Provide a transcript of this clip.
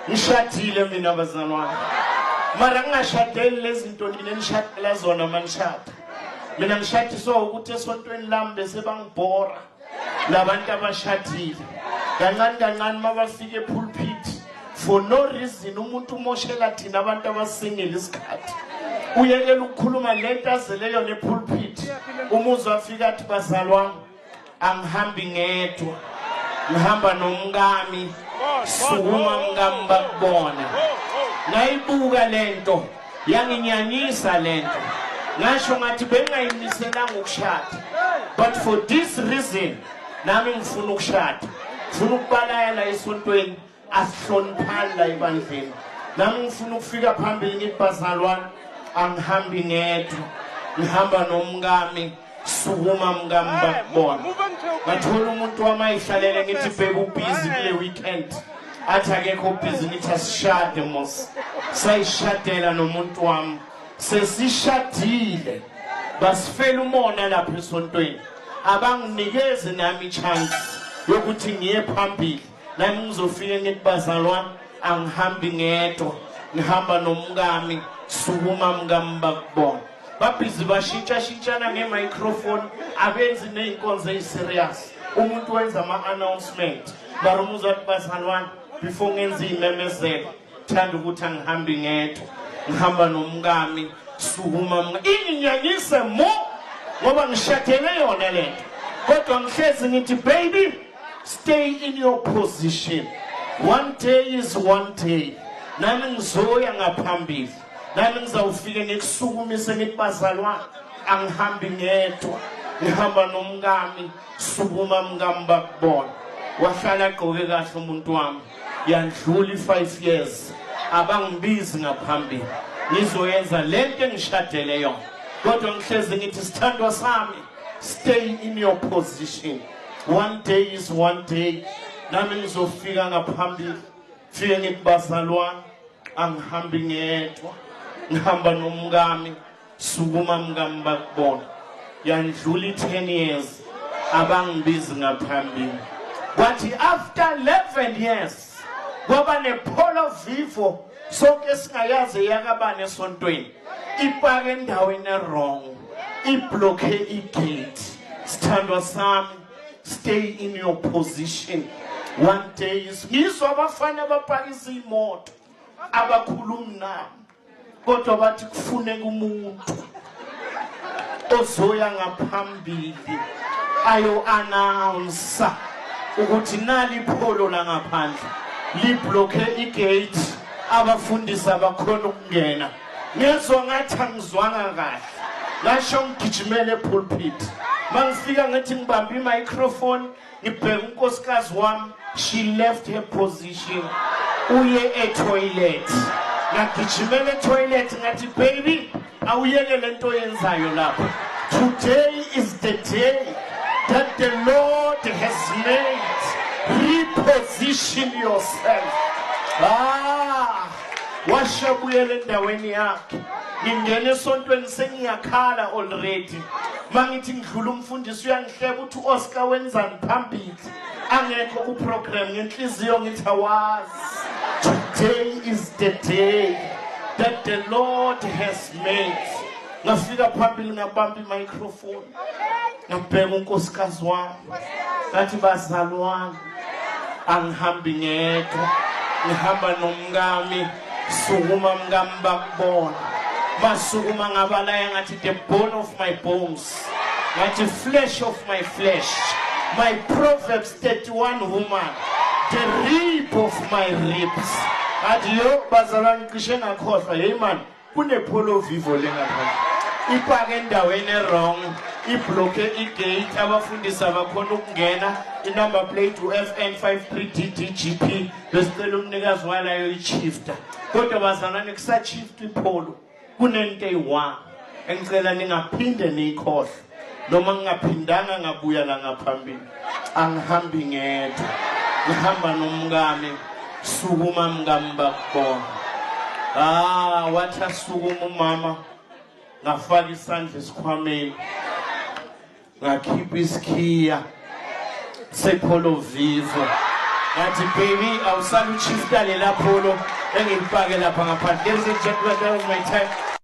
Ngishadile mina bazalwane, mara ngingashadeli lezi zinto nina enishadela zona manishada. Mina ngishadiswa ukuthi esontweni lami bese bangibhora labantu abashadile. Kancane kancane mabafika epulpit, for no reason umuntu umoshela thina abantu abasingile isikhathi, uyekela ukukhuluma lento azele yona epulpit. Umuzwa afika athi, "Bazalwane, angihambi ngedwa, ngihamba nomkami, sukuma mkami bakubona." Ngayibuka lento, yanginyanyisa lento. Ngasho ngathi bengayimiselanga ukushada, but for this reason nami ngifuna ukushada, ngifuna ukubalaya la esontweni. Asihloniphani la ebandleni. Nami ngifuna ukufika phambili ngithi, "Bazalwane, angihambi ngedwa, ngihamba nomkami, sukuma mkami bakubona." Ngathola umuntu wami ayihlalele. Ngithi, "Babe, ubusy kule weekend?" Athi akekho busy. Ngithi, "Asishade mos." Sayishadela nomuntu wami. Sesishadile, basifela umona lapha esontweni, abanginikeze nami ichance yokuthi ngiye phambili. Nami ngizofike ngithi, "Bazalwane, angihambi ngedwa, ngihamba nomkami, sukuma mkami bakubona." Babusy bashintsha shintshana nge-microphone, abenzi ney'nkonzo eyi-serious. Umuntu wenza ama-announcement, mara umuzwa athi, "Bazalwane, before ngenza iy'memezelo, thanda ukuthi angihambi ngedwa, ngihamba nomkami, sukuma mka." Inginyanyise mo ngoba ngishadele yona lento, kodwa ngihlezi ngithi, "Baby, stay in your position. One day is one day. Nami ngizoya ngaphambili, nami ngizawufike ngikusukumise ngithi, 'Bazalwane, angihambi ngedwa, ngihamba nomkami, sukuma mkami bakubona.'" Wahlala agqoke kahle umuntu wami. Yandlula i-5 years, abangibizi ngaphambili ngizoyenza lento engishadele yona, kodwa ngihlezi ngithi, "Sithandwa sami, stay in your position. One day is one day. Nami ngizofika ngaphambili, fike ngithi, 'Bazalwane, angihambi ngedwa, ngihamba nomkami, sukuma mkami bakubona.'" Yandlula i-10 years, abangibizi ngaphambili. Kwathi after 11 years kwaba nePolo Vivo, sonke singayazi eyakabani esontweni, ipake endaweni ewrong, iblocke igate. "Sithandwa sami, stay in your position. One day is..." Ngizwa abafana abapakisa imoto, abakhulumi nami, kodwa bathi kufuneka umuntu ozoya ngaphambili ayo announce ukuthi nali iPolo la ngaphandle liblocke igate, abafundisi abakhona ukungena. Ngezwa ngathi angizwanga kahle. Ngasho ngigijimele epulpit. Mangifika ngathi ngibambe imicrophone, ngibheka unkosikazi wami, she left her position, uye etoilet. Ngagijimela etoilet, ngathi, "Baby, awuyeke lento oyenzayo lapha. Today is the day that the Lord has made. Reposition yourself." Ah, washabuyela endaweni yakhe. Ngingena esontweni sengiyakhala already. Mangithi ngidlula, umfundisi uyangihleba, uthi, "Oscar wenzani phambili angekho ku program?" Ngenhliziyo ngithi, awazi, today is the day that the Lord has made. Ngafika phambili, ngabamba imicrophone, ngabheka unkosikazi wami, ngathi, "Bazalwane, angihambi ngedwa, ngihamba nomkami, sukuma mkami bakubona." Basukuma. Ngabalaya ngathi, "The bone of my bones," ngathi, "flesh of my flesh, my Proverbs 31 woman, the rib of my ribs." Ngathi, "Yo bazalwane, cishe ngakhohlwa. Hey man, kunePolo Vivo lengaphandle ipake endaweni ewrong, iblocke igate, abafundisi abakhona ukungena. Inumber plate u-FN 53 DDGP. Besicela umnikazi walayo ishifta." Kodwa bazalwane, kusashift iPolo, kunento eyi-one engicela ningaphinde niyikhohlwe noma ngingaphindanga ngabuya la ngaphambili: angihambi ngedwa, ngihamba nomkami, sukuma mkami bakubona. Ah, wathi asukuma umama, ngafaka isandla esikhwameni, ngakhipha isikhiya sePolo Vivo. Ngathi, "Baby, awusale uchista lela pholo engilifake lapha ngaphandle." Ladies and gentlemen, that was my time.